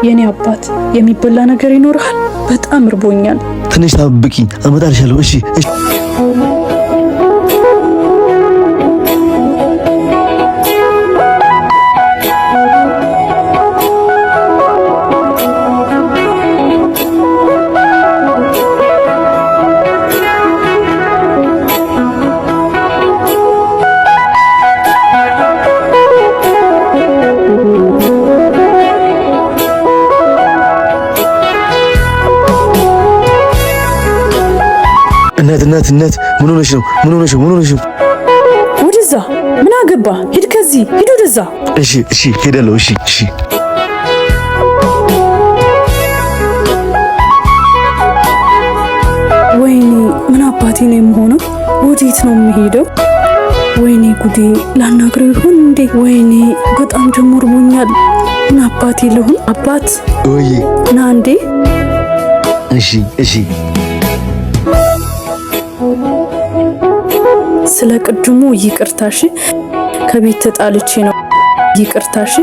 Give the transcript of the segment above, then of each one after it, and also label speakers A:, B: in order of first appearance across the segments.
A: የኔ አባት የሚበላ ነገር ይኖርሃል? በጣም እርቦኛል።
B: ትንሽ ጠብቂኝ፣ አመጣልሻለሁ። እሺ እሺ። እናት እናት እናት፣ ምን ሆነሽ ነው? ምን ሆነሽ ነው? ምን ሆነሽ ነው?
A: ወደዛ ምን አገባ? ሂድ ከዚህ ሂድ ወደዛ።
B: እሺ እሺ፣ ሄዳለሁ። እሺ እሺ።
A: ወይኔ ምን አባቴ ነው የምሆነው? ወዴት ነው የምሄደው? ወይኔ ጉዴ፣ ላናግረው ይሆን እንዴ? ወይኔ በጣም ደግሞ እርቦኛል። ምን አባቴ ልሁን? አባት
B: ወይ
A: ና እንዴ።
B: እሺ እሺ።
A: ስለ ቅድሙ ይቅርታሽ፣ ከቤት ተጣልቼ ነው። ይቅርታሽ።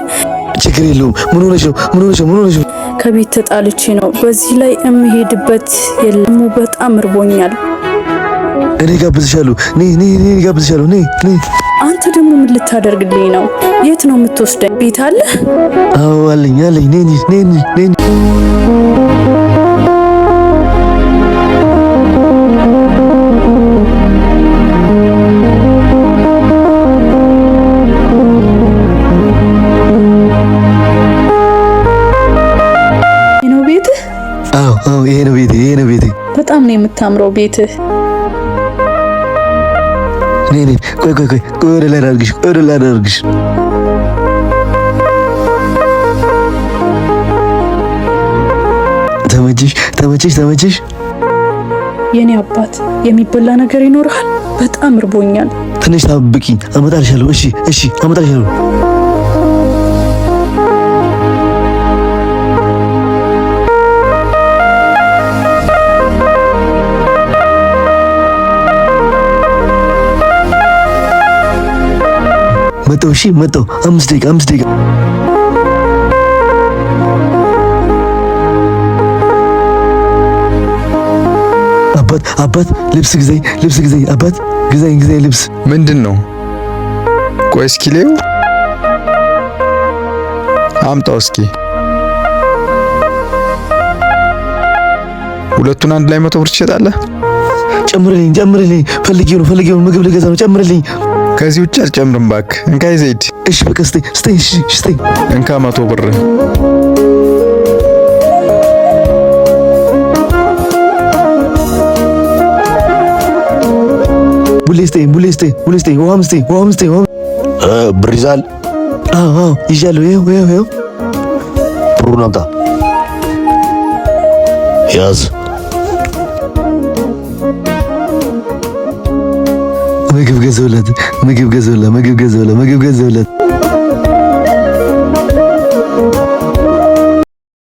B: ችግር የለውም። ምን ሆነሽ ነው? ምን ሆነሽ ነው? ምን ሆነሽ ነው?
A: ከቤት ተጣልቼ ነው። በዚህ ላይ የምሄድበት የለም። በጣም እርቦኛል።
B: እኔ ጋብዝሻለሁ። ነይ ነይ ነይ፣ ጋብዝሻለሁ። ነይ ነይ።
A: አንተ ደግሞ ምን ልታደርግልኝ ነው? የት ነው የምትወስደኝ? ቤት አለ?
B: አዎ አለኝ አለኝ። ነይ ነይ ነይ ነይ።
A: ነው ቤትህ?
B: አዎ አዎ፣ ይሄ ነው ቤቴ፣ ይሄ ነው ቤቴ።
A: በጣም ነው የምታምረው ቤትህ።
B: ነይ ነይ። ቆይ ቆይ ቆይ ቆይ፣ ወደ ላይ ላድርግሽ፣ ቆይ ወደ ላይ ላድርግሽ። ተመቸሽ? ተመቸሽ? ተመቸሽ?
A: የኔ አባት የሚበላ ነገር ይኖርሃል? በጣም እርቦኛል።
B: ትንሽ ጠብቂኝ፣ አመጣልሻለሁ። እሺ እሺ፣ አመጣልሻለሁ። መጣሁ። እሺ መጣሁ። 5 ደቂቃ፣ 5 ደቂቃ። አባት አባት፣ ልብስ ግዛኝ፣ ልብስ ግዛኝ፣ አባት ግዛኝ፣ ግዛኝ ልብስ።
C: ምንድን ነው? ቆይ እስኪ ሌው አምጣው እስኪ። ሁለቱን አንድ ላይ 100 ብር ትሸጣለህ?
B: ጨምርልኝ፣ ጨምርልኝ። ፈልጌው ነው፣ ፈልጌው ነው፣ ምግብ ልገዛ ነው። ጨምርልኝ።
C: ከዚህ ውጭ አልጨምርም እባክህ። እንካ ዘይድ።
B: እሺ በቃ ስጠኝ፣ ስጠኝ፣ እሺ ስጠኝ።
C: እንካ 100 ብር።
B: ቡሌ ስጠኝ፣ ቡሌ ስጠኝ፣ ቡሌ ስጠኝ፣ ውሃም ስጠኝ፣ ውሃም ስጠኝ። ውሃም
D: ብር ይዛል?
B: አዎ አዎ፣ ይዣለሁ። ይኸው ይኸው ይኸው።
D: ብሩን አምጣ። ያዝ።
B: ምግብ ገዛሁለት፣ ምግብ ገዛሁለት፣ ምግብ ገዛሁለት፣ ምግብ ገዛሁለት።